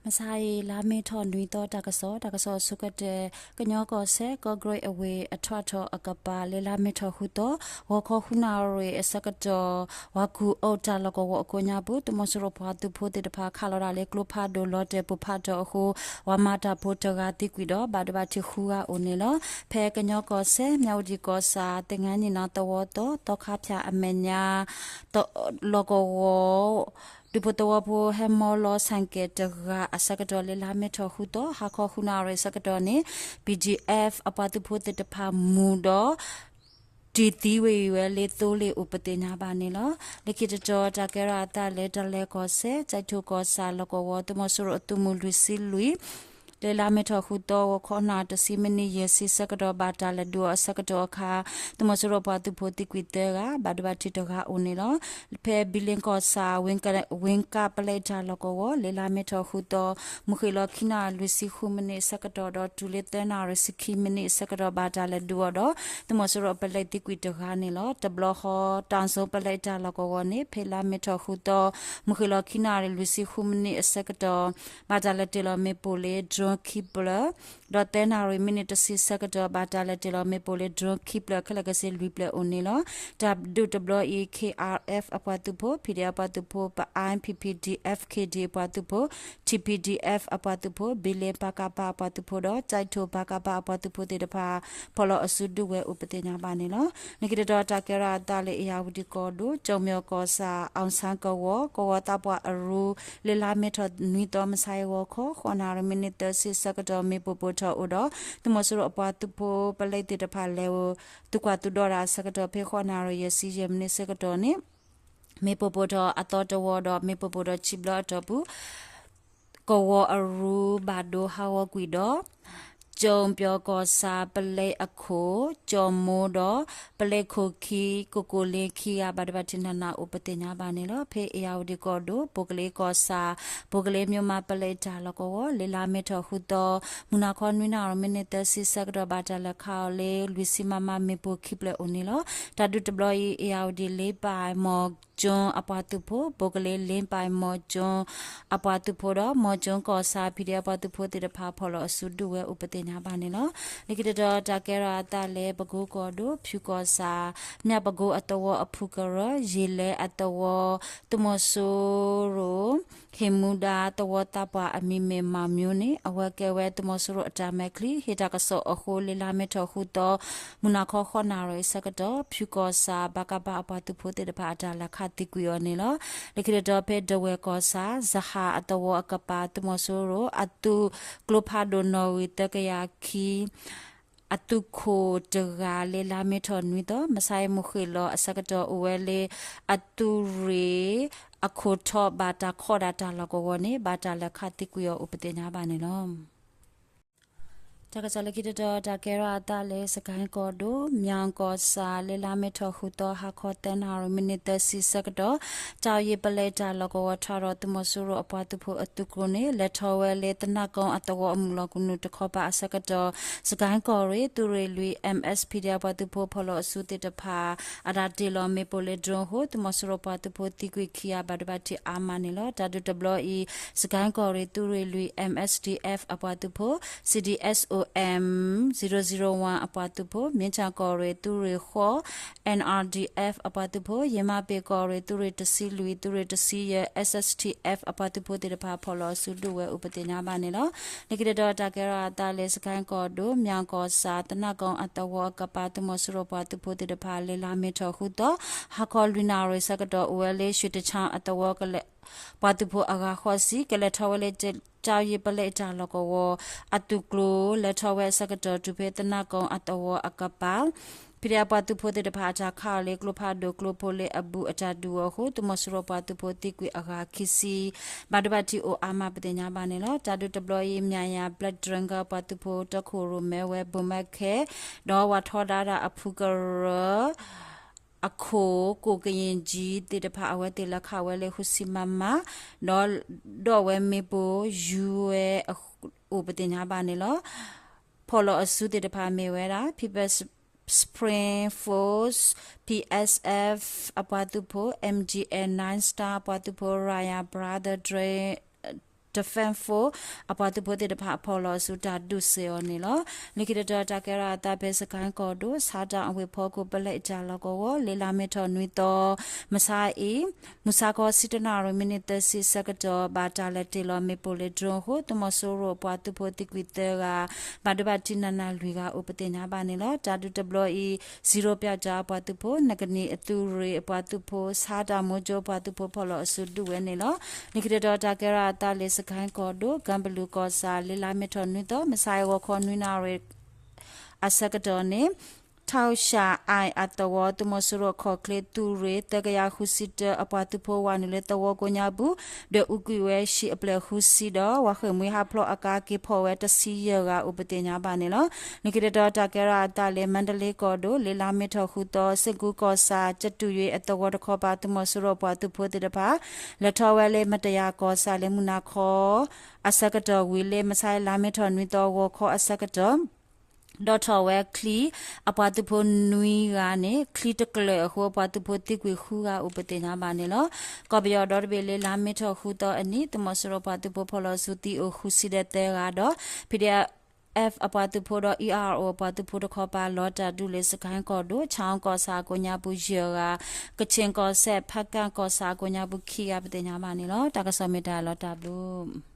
မဆါအံၤ လါမ့ၤထီၣ်နွံသီ တၢ်ကစီၣ်, တၢ်ကစီၣ်အဆိကတၢၢ်, ကညီကီၢ်စဲၣ် ကီၢ်ကရ့ၣ်အဝ့ၢ် အထွၣ်ထီၣ်အကပၤ လၢလါမ့ၤထီၣ်ဃုသီ ဂီၤခီဃုနၣ်ရံၣ်အဆၢကတီၢ် ဝၤကူၣ်အူးတၢ်လီၢ်ကဝီၤအကိးညါပူၤ သုးမီၤစိရိၤပှၤသုးဖိသ့ၣ်တဖၣ် ခးလီၤဒၣ်လၢကျိဖးဒိၣ်လီၤတဲာ်ပိၢ်ဖးထီၣ်အဃိ ပှၤမၤတၢ်ဖိတဂၤသံကွံာ်ဒီး ဘၣ်ဒိဘၣ်ထံးဃုဂၤအိၣ်န့ၣ်လီၤ. ဖဲကညီကီၢ်စဲၣ် မၠၣ်ဝတံၣ်ကီၢ်ဆၣ် သင်္ဃန်းညီနောင် သဝီသီ သီခါဖၠၣ်အမဲာ်ညါ လီၢ်ကဝီၤ ဒူဖိသဝီဖိဟဲမီလီၤဆၣ်ကဲတဂၤအဆၢကတီၢ် လၢလါမ့ၤထီၣ်ဃုသီ ဟါခီဃုနၣ်ရံၣ်အဆၢကတီၢ်န့ၣ် ပီၣ်ဒံၣ်အဲၣ်ဖ် အပှၤသုးဖိသ့ၣ်တဖၣ်မူဒီး တံၢ်သံဝ့ၢ်အံၤဝဲလၢသိလ့ၣ်အိၣ်ပသ့ၣ်ညါဘၣ်န့ၣ်လီၤ. လၢခံတတီၤ တၢ်ကဲထီၣ်အသးလၢ တလဲၤကီၢ်စဲၣ် ကၠဲးထိၣ်ကီၢ်ဆၣ်လီၢ်ကဝီၤ သုးမီၤစိရိၤအသုးမုၢ်လွံၢ်ဆံလွံၢ် လၢလါမ့ၤထီၣ်ဃုသီ ဂီၤခီနၣ်ရံၣ်တဆံမံးနံး ယဲၢ်ဆံဆၢကတီၢ် ဘၣ်တၢ်လဲၤဒုးအီၤအဆၢကတီၢ်အခါ သုးမီၤစိရိၤပှၤသုးဖိသံကွံာ်သၢဂၤ ဘၣ်ဒိဘၣ်ထံးတဂၤအိၣ်န့ၣ်လီၤ. ဖဲဘံလ့ကီၢ်ဆၣ် ဝ့ၢ်ကၣ်ပလဲတၢ်လီၢ်ကဝီၤ လၢလါမ့ၤထီၣ်ဃုသီ မုၢ်ဃ့ၢ်လီၤခံနၣ်ရံၣ်လွံၢ်ဆံဃုမံးနံးအဆၢကတီၢ်ဒီး တုၤလၢသၢနၣ်ရံၣ်ဆံခံမံးနံးအဆၢကတီၢ် ဘၣ်တၢ်လဲၤဒုးအီၤဒီး သုးမီၤစိရိၤအပလဲသံကွံာ်တဂၤန့ၣ်လီၤ. တဘျီဃီ တၢ်စိပလဲတၢ်လီၢ်ကဝီၤန့ၣ် ဖဲလါမ့ၤထီၣ်ဃုသီ မုၢ်ဃ့ၢ်လီၤခံနၣ်ရံၣ်လွံၢ်ဆံဃုမံးနံးအဆၢကတီၢ် ဘၣ်တၢ်လဲၤတ့ၢ်လီၤမ့ၣ်ပိၢ်လၢ drone ခံဖျၢၣ် ဒီးသၢနၣ်ရံၣ်မံးနံးတဆံဆၢကတီၢ် ဘၣ်တၢ်လဲၤတ့ၢ်လီၤမ့ၣ်ပိၢ်လၢ drone ခံဖျၢၣ် ခဲလၢာ်ခဲဆ့လွံၢ်ဖျၢၣ်အိၣ်န့ၣ်လီၤ. တၢ်ဒုးတဘျီအံၤ ခ့ၣ်အၣ်အၣ်အၣ်အၣ် အပှၤသုးဖိ, ဖံၣ်ဒံၣ်အပှၤသုးဖိ, ပအါ ပီၣ်ပီၣ် ပီၣ်ပီၣ် အပှၤသုးဖိ, ထံၣ်ပီၣ်ပီၣ် အပှၤသုးဖိ, ဘံလ့ ပကဖ အပှၤသုးဖိဒီး ကၠဲးထိၣ် ပကဖ အပှၤသုးဖိသ့ၣ်တဖၣ် ဖီၣ်လီၤအစုဒုးဝဲအိၣ်ပသ့ၣ်ညါဘၣ်န့ၣ်လီၤ. လၢခံတတီၤ တၢ်ကဲထီၣ်အသးလၢ အ့ၣ်ယၣ်ဝတံၣ်ကီၢ်ဒိၣ် ကၠီၣ်မၠီၣ်ကီၢ်ဆၣ် အီၣ်ဆၣ်ကဝီၤ ကဝီၤသးပှၢ်အရူ လၢလါမ့ၤထီၣ်နွံသီ မုၢ်ဆါအံၤ ဂီၤခီ ဃိးနၣ်ရံၣ်မံးနံးသၢဆံဆၢကတီၢ် မ့ၣ်ပိၢ်ပိၢ်ထီၣ်အိၣ်ဒီး သုးမီၤစိရိၤအပှၤသုးဖိပလဲသ့ၣ်တဖၣ်လဲၤအိၣ် သုးကွၢ်သုးဒီးတၢ်အဆၢကတီၢ် ဖဲဃိးနၣ်ရံၣ်ယဲၢ်ဆံယဲၢ်မံးနံးဆၢကတီၢ်န့ၣ် မ့ၣ်ပိၢ်ပိၢ်ထီၣ်အသီတဝီဒီး မ့ၣ်ပိၢ်ပိၢ်ထီၣ်ခံဘျီအတီၢ်ပူၤ ကဝီၤအရူဘၣ်ဒိဟးဂီၤကွံာ်ဒီး ကၠီၣ်ပၠီၣ်ကီၢ်ဆၣ်ပလဲအခိၣ် ကၠီၣ်မိဒီး ပလဲခိၣ်ခံ ကိၣ်ကိၣ်လ့ခံဂၤ ဘၣ်ဒိဘၣ်ထံးနးနးအိၣ်ပသ့ၣ်ညါဘၣ်န့ၣ်လီၤ. ဖဲအ့ၣ်ယၣ်ဝတံၣ်ကီၢ်ဒိၣ် ပိၣ်ကလ့ကီၢ်ဆၣ် ပိၣ်ကလ့မျိးမးပလဲတၢ်လီၢ်ကဝီၤ လၢလါမ့ၤထီၣ်ဃုသီ မုၢ်နၤခီနွံနၣ်ရံၣ်မံးနံးသၢဆံဆၢကတီၢ် ဘၣ်တၢ်လဲၤခးအီၤလၢ လွံၢ်ဆံမမ မ့ၣ်ပိၢ်ခံဖျၢၣ်အိၣ်န့ၣ်လီၤ. တၢ်ဒုးတဘျီအံၤ အ့ၣ်ယၣ်ဝတံၣ်လ့ပၢ်မီၢ်ကၠိအပှၤသုးဖိ, ပိၣ်ကလ့လ့ပၢ်မီၢ်ကၠိအပှၤသုးဖိဒီး မီၢ်ကၠိကီၢ်ဆၣ် ဖံၣ်ဒံၣ်အပှၤသုးဖိသ့ၣ်တဖၣ် ဖီၣ်လီၤအစုဒုးဝဲအိၣ်ပသ့ၣ်ညါဘၣ်န့ၣ်လီၤ. လၢခံတတီၤ တၢ်ကဲထီၣ်အသးလၢ ပကိကီၢ်ဒိၣ် ဖၠူကီၢ်ဆၣ် မၠၣ်ပကိအသဝီအဖုကရၢ ယ့ၣ်လဲအသဝီ သုးမီၤစိရိၤ ဟ့ၣ်မူဒါသဝီသးပှၢ်အမံၤမ့ၢ် မီၢ်မျိန့ၣ် အဝဲကဲဝဲသုးမီၤစိရိၤအတၢ်မဲာ်ချံ ဟ့ၣ်တၢ်ကစီၣ်အဃိ လၢလါမ့ၤထီၣ်ဃုသီ မုၢ်နၤခီဃိးနၣ်ရံၣ်အဆၢကတီၢ် ဖၠူကီၢ်ဆၣ် ပကဖ အပှၤသုးဖိသ့ၣ်တဖၣ်အတၢ်လဲၤခးသံကွံာ်အီၤန့ၣ်လီၤ. လၢခံတတီၤ ဖဲဒဝဲၢ်ကီၢ်ဆၣ် စဟၣ်အသဝီအကပၤ သုးမီၤစိရိၤ အသုးကျိဖးဒိၣ်နီၣ်ဂံၢ်သၢကယၤခံ အသုးခိၣ်တဂၤ လၢလါမ့ၤထီၣ်နွံသီ မုၢ်ဆါအံၤ မုၢ်ဃ့ၢ်လီၤအဆၢကတီၢ် အိၣ်ဝဲလၢ အသုးရ့ၣ်အခိၣ်ထီၣ် ဘၣ်တၢ်ခီၣ်ဒၣ်တၢ်လီၢ်ကဝီၤန့ၣ် ဘၣ်တၢ်လဲၤခးသံကွံာ်အီၤအိၣ်ပသ့ၣ်ညါဘၣ်န့ၣ်လီၤ. တၢ်ကစီၣ်လၢခံတတီၤ တၢ်ကဲထီၣ်အသးလၢ စကဲကီၢ်ဒိၣ် မၠၣ်ကီၢ်ဆၣ် လၢလါမ့ၤထီၣ်ဃုသီ ဟါခီသၢနၣ်ရံၣ်မံးနံးသၢဆံဆၢကတီၢ် တၢ်ယ့ၣ်ပလဲတၢ်လီၢ်ကဝီၤ ထွၣ်ထီၣ်သုးမီၤစိရိၤအပှၤသုးဖိအသုးကျိၤန့ၣ် လဲၤထီၣ်ဝဲလၢသနၢ်ကိအသဝီအမုၢ်လီၤကနူာ်တခီပၤအဆၢကတီၢ် စကဲကီၢ်ရ့ၣ် သုးရ့ၣ်လွံၢ် MSPD အပှၤသုးဖိဖီၣ်လီၤအစုသ့ၣ်တဖၣ် အတၢ်တ့ၢ်လီၤမ့ၣ်ပိၢ်လၢ drone အဃိ သုးမီၤစိရိၤပှၤသုးဖိသံကွံာ်ခံဂၤ ဘၣ်ဒိဘၣ်ထံးအါမးန့ၣ်လီၤ. တၢ်ဒုးတဘျီအံၤ စကဲကီၢ်ရ့ၣ် သုးရ့ၣ်လွံၢ် MSDF အပှၤသုးဖိ CDSOM zero zero one အပှၤသုးဖိ, မ့ၢ်ဆၣ်ကီၢ်ရ့ၣ် သုးရ့ၣ်ဃိး NRDF အပှၤသုးဖိ, ယ့မးပ့ၤကီၢ်ရ့ၣ် သုးရ့ၣ်တဆံလွံၢ် သုးရ့ၣ်တဆံယဲၢ် SSTF အပှၤသုးဖိသ့ၣ်တဖၣ် ဖီၣ်လီၤအစုဒုးဝဲအိၣ်ပသ့ၣ်ညါဘၣ်န့ၣ်လီၤ. လၢခံတတီၤ တၢ်ကဲထီၣ်အသးလၢ စကဲကီၢ်ဒိၣ် မၠၣ်ကီၢ်ဆၣ် သနၢ်ကိအသဝီအကပၤ သုးမီၤစိရိၤပှၤသုးဖိသ့ၣ်တဖၣ် လၢလါမ့ၤထီၣ်ဃုသီ ဟါခီလွံၢ်နၣ်ရံၣ်ဆၢကတီၢ် အိၣ်ဝဲလၢ ရွှေတချောင်း အသဝီကလဲၤ ပှၤသုးဖိအဂၤဃိးဆံ ကလဲၤထီၣ်ဝဲလၢ ကၠီယ့ၣ်ပလဲတၢ်လီၢ်ကဝီၤ အသုးကျိၤ လဲၤထီၣ်ဝဲအဆၢကတီၢ် တုၤဖဲသနၢ်ကိအသဝီအကပၤ ဖံးဒဲးအပှၤသုးဖိသ့ၣ်တဖၣ်အတၢ်ခးအီၤလၢ ကျိဖးဒိၣ်ကျိဖိလၢအဘူးအတၢ်ဒုးအီၤအဃိ သုးမီၤစိရိၤပှၤသုးဖိသံကွံာ်အဂၤခံဆံ ဘၣ်ဒိဘၣ်ထံးအိၣ်အါမးပသ့ၣ်ညါဘၣ်န့ၣ်လီၤ. တၢ်ဒုးတဘျီအံၤ မၠၣ်ယၤ Black Dragon ပှၤသုးဖိတီခိၣ်ရိၣ်မဲဝဲ ဘိၣ်မဲခဲ ဒီးဝးထီဒါဒၣ်အဖုကရၢ အခိၣ် ကိၣ်ကယ့ၣ်ကၠံသ့ၣ်တဖၣ် အဝဲသ့ၣ်လဲၤခးဝဲလၢ ဃုဆံ မမ ဒီးဒိးဝဲမ့ၣ်ပိၢ်ယူၤဝဲအိၣ်ပသ့ၣ်ညါဘၣ်န့ၣ်လီၤ. ဖီၣ်လီၤအစုသ့ၣ်တဖၣ်မ့ၢ်ဝဲဒၣ် People's Spring Force, P S F အပှၤသုးဖိ, M G N Nine Star အပှၤသုးဖိ, Royal Brother Dre Defense Force အပှၤသုးဖိသ့ၣ်တဖၣ်ဖီၣ်လီၤအစုတၢ်ဒုးစဲးအီၤန့ၣ်လီၤ. လၢခံတတီၤတၢ်ကဲထီၣ်အသးဖဲစကဲၣ်ကီၢ်ဒိၣ် ဆါတၢ်အဝ့ၢ်ဖီခိၣ် ပလဲအတၢ်လီၢ်ကဝီၤ လၢလါမ့ၤထီၣ်နွံသီ မဆါအံၤ မုၢ်ဆါခီဆံတၢနၣ်ရံၣ်မံးနံးသၢဆံအဆၢကတီၢ် ဘၣ်တၢ်လဲၤတ့ၢ်လီၤမ့ၣ်ပိၢ်လၢ drone အဃိ သုးမီၤစိရိၤအပှၤသုးဖိသံကွံာ်သၢဂၤ ဘၣ်ဒိဘၣ်ထံးနးနးလွံၢ်ဂၤအိၣ်ပသ့ၣ်ညါဘၣ်န့ၣ်လီၤ. တၢ်ဒုးတဘျီအံၤ စံရိပၠးကၠၣ်အပှၤသုးဖိ နကနံၣ်အသုးရ့ၣ်အပှၤသုးဖိ ဆါတၢ်မိကၠိအပှၤသုးဖိဖီၣ်လီၤအစုဒုးဝဲန့ၣ်လီၤ. လၢခံတတီၤတၢ်ကဲထီၣ်အသးလၢစကဲၣ်ကီၢ်ဒိၣ် ကၢဘလူးကီၢ်ဆၣ် လၢလါမ့ၤထီၣ်နွံသီ မဆါအံၤဂီၤခီနွံနၣ်ရံၣ် အဆၢကတီၢ်န့ၣ် ထီၣ်ရှၣ်အၣ်အသဝီ သုးမီၤစိရိၤခီၣ်ချ့သုးရ့ၣ် သၢကယၤဃုဆံတၢ အပှၤသုးဖိဝးနုာ်လၢသဝီကိးညါပူၤ ဒီးအူကွံာ်ဝဲဟံၣ်အဖျၢၣ်ဃုဆံဒီး ဝးဃ့ၢ်မှံဟးဖျိးအကါက့ၤဖီၣ်ဝဲတဆံယဲၢ်ဂၤအိၣ်ပသ့ၣ်ညါဘၣ်န့ၣ်လီၤ. လၢခံတတီၤတၢ်ကဲထီၣ်အသးလၢ မါဒလ့ကီၢ်ဒိၣ် လၢလါမ့ၤထီၣ်ဃုသီ စ့ၢ်ကူကီၢ်ဆၣ် ကတူၢ်ယွ့အသဝီတခီပၤ သုးမီၤစိရိၤအပှၤသုးဖိသ့ၣ်တဖၣ် လဲၤထီၣ်ဝဲလၢမတယၤကီၢ်ဆၣ် လၢမုၢ်နၤခီ အဆၢကတီၢ်ဝံၤလၢ မဆါအံၤလါမ့ၤထီၣ်နွံသီဂီၤခီအဆၢကတီၢ် ဒီးထီၣ်ဝဲချံ အပှၤသုးဖိနွံဂၤန့ၣ် ချံတကျၢၢ်အဃိ အပှၤသုးဖိသံကွံာ်ဃုဂၤအိၣ်ပသ့ၣ်ညါဘၣ်န့ၣ်လီၤ. ကီၢ်ပယီၤဒီတဘ့ၣ်လၢလါမ့ၤထီၣ်ဃုသီအနံၤ သုးမီၤစိရိၤပှၤသုးဖိဖီၣ်လီၤစုသံအိၣ်ဃုဆံဒီးသၢဂၤဒီး ပီၣ်ဒ့အၣ် အပှၤသုးဖိဒီး အံၣ်အၣ်အိၣ် အပှၤသုးဖိတခီပၤ လီၤတၢ်ဒုးလၢစကဲၣ်ကီၢ်ဒိၣ် ခၠၣ်ကီၢ်ဆၣ်အကိးညါပူၤယဲၢ်ဂၤ, ကခ့ၣ်ကီၢ်စဲၣ် ဖးကၣ်ကီၢ်ဆၣ်အကိးညါပူၤခံဂၤပသ့ၣ်ညါဘၣ်န့ၣ်လီၤ. တၢ်ကစီၣ်မ့ၢ်တၢ်လီၤတၢ်ဘျုး